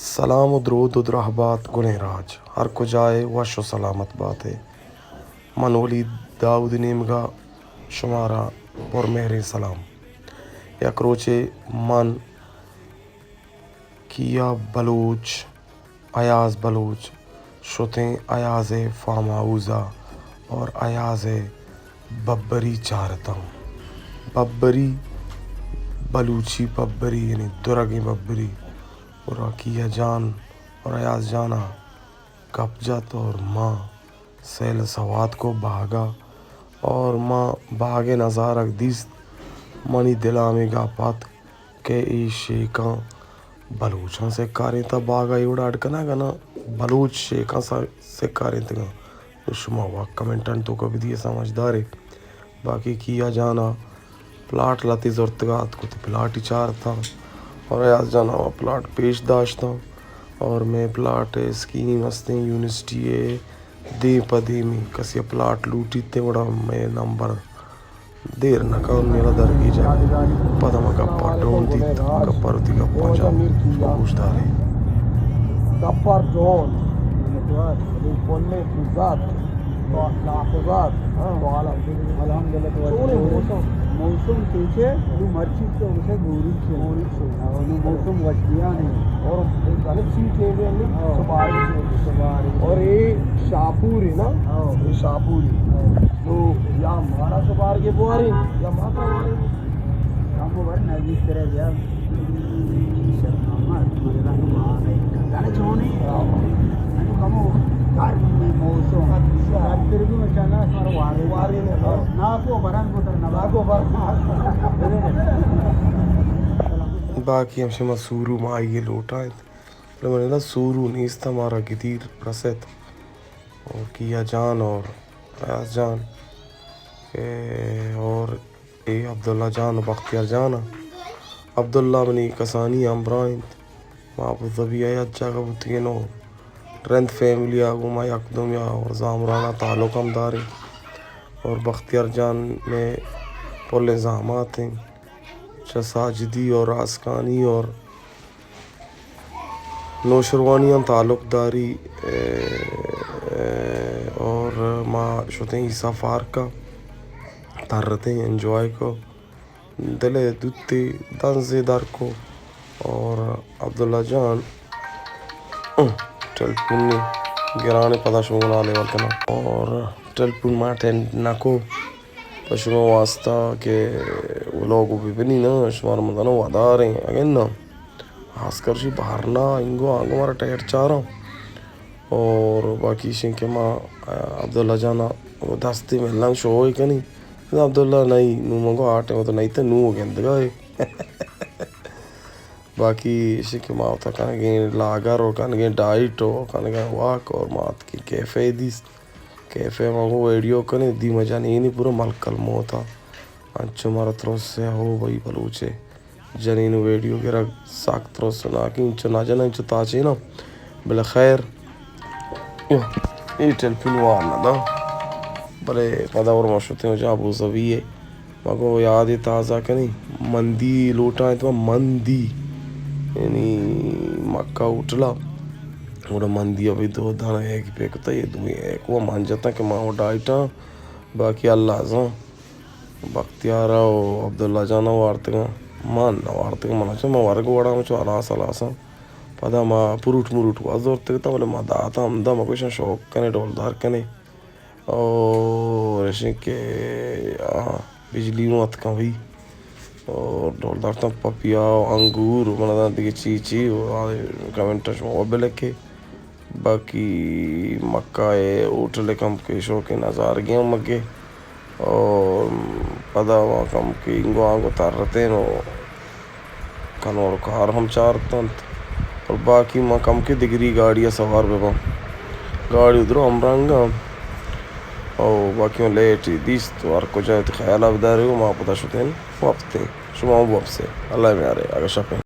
سلام و درود و درہبات گلیں راج، ہر کجائے وش و سلامت باتے۔ من ولید داؤد نیمگا شمارا پر مہریں سلام۔ یک روچے من کیا بلوچ، ایاز بلوچ شتیں ایاز ءِ فارم ہاؤس ءَ اور ایاز ءِ ببری چارتاں۔ ببری، بلوچی ببری، یعنی درگیں ببری۔ اور کیا جان اور ایاز جانا گپ جت اور ما سیل سوات کو باغا اور ما باغ نظارگ دیست۔ منی دل ءَ ہمے گپ اتک کہ اے شیکاں بلوچاں سکارینتہ باغ ءَ اے وڑ اڈ کنگ ءَ نہ، بلوچ شیکاں سا-، سکارینتگاں۔ تو شما وا کمنٹاں توکا بدیے سمجھدارے۔ باقی کیا جانا پلاٹ لتی زرتگا اتک وتی پلاٹی چارتاں اور ایاز جانا وا پلاٹ پیش داشتاں اور مئے پلاٹ اسکیم ہستیں یونیورسٹی ءِ دیم پہ دیمی کسی ءَ پلاٹ لوٹیت گڑا مئے نمبر دیر نہ کن، میرا درگیجا۔ پدا ما گپا ڈون دیت، گپا رتی گپا جا گوش دارے۔ گپا ڈون، پلے پوزات، ناخوزات۔ الحمدللہ۔ موسم، موسم پیچھے، نو مرچی تو اسے گوری چھے۔ گوری چھے۔ نو موسم وشیانی۔ اور غلط سی ٹھیک ہے، سواری۔ سواری۔ اور اے شاپور ہے نا؟ ہاں۔ اے شاپور ہے۔ ہاں۔ تو یا مارا سوار کے بواری، یا ماتا بواری۔ ہم وہ بڑے نزدیک کرے گیا۔ شرمامت، مطلب، وہاں گھر جونے۔ ہاں۔ انو کمو گرم موسم۔ اچھا۔ ترگو چنا سر واری۔ واری نے۔ ناکو برن کو تر نباکو برن۔ باقی ہم شما سورو مائی لوٹا۔ بلے من ادا سورو نیست، ہمارا گدیر رست اور کیا جان اور ایاز جان، اے، اور اے عبداللہ جان و بختیار جان۔ عبداللہ منی کسانی ہمراہ انت۔ ما ابوظہبی ءَ یک جاگہ بوتگیں و رند فیملی ءَ گوں ما یک دومی ءَ اور زامران ءَ تعلق ہم داریں اور بختیار جان مئے پلیں زامات انت۔ چہ ساجدی اور آسکانی اور نوشروانی آں تعلق داری، اے، اے، اور ما شتیں عیسیٰ پارک ءَ ترتیں، انجوائے کو، دل ءِ دوتی دنزے در کو اور عبداللہ جان، ٹیلیفون گرانے پدا شما لیول کنا اور ٹیلیفون ما اٹینڈ نہ کو۔ پہ شما واسطہ کہ ولوگ بہ بنی نا، شمارا من دانا وداریں، اگن نا، خاص کر شی بہرنا، انگو آنگو مارا ٹیٹ چاراں۔ اور باقی شیں کہ ما، آ، عبداللہ جانا دستی ملن شو کنی۔ عبداللہ نئی، نو منگو آٹے، وہ تو نئی تے نو گندگا ہے۔ باقی شیں کہ ما ہوتا کنگیں لاگر و کنگیں ڈائٹ و کنگیں واک اور ما اتکی کیفے دیست۔ کیفے ءَ ما گوں ویڈیو کنیں، دیما جنینی پورا ملکل موتا۔ انچو مارا ترس ءَ ہو بھئی بلوچ ءِ جنین ویڈیو گرگ سک ترسناک، انچو نہ جناں، انچو تاچیناں۔ بلے خیر، اے ٹیلیفون وار نہ داں۔ بلے پدا اور ما شتیں جا ابوظہبی ءَ۔ ما گو یادے تازہ کنیں، مندی لوٹاں تو مندی، یعنی مکہ ہوٹل ءَ، گڑا مندی ءَ بھی دو دانا ایک پیک تا، یہ دوئیں ایک وہ مان جاتا کہ ما وہ ڈائٹاں، باقی اللہ زان۔ بختیار ءَ و عبداللہ جان ءَ وارتگاں، من نہ وارتگاں، من چہ ما ورگ وڑاں چو ہلاس ہلاساں۔ پدا ما پروٹ مروٹ گوز زورتگ تا، بلے ما داتا ہمدا ما گوشاں شوق کنے، ڈولدار کنے۔ اور اشیں کہ، آہاں، بجلی اوں اتکاں بھئی۔ اور ڈولدار تاں پپیا و انگور و من داں دگہ چی چی و آ کمنٹ شما و بلکے۔ باقی مکہ ءِ ہوٹل ءِ کمکے شوکیں نظارگے ہم مگے۔ اور پدا ما کمکے انگو آنگو ترتین و کنور و کار ہم چارتنت۔ اور باقی ما کمکے دگری گاڑی ءَ سوار بباں۔ گاڑی درو ہم رنگ ءَ۔ او باقی ما لیٹ دیست، ہر کجا وتی خیال ءَ بدارے و ما پدا شتین وپتیں۔ شما ہم وپسے۔ اللہ میارے، اگہ شپیں۔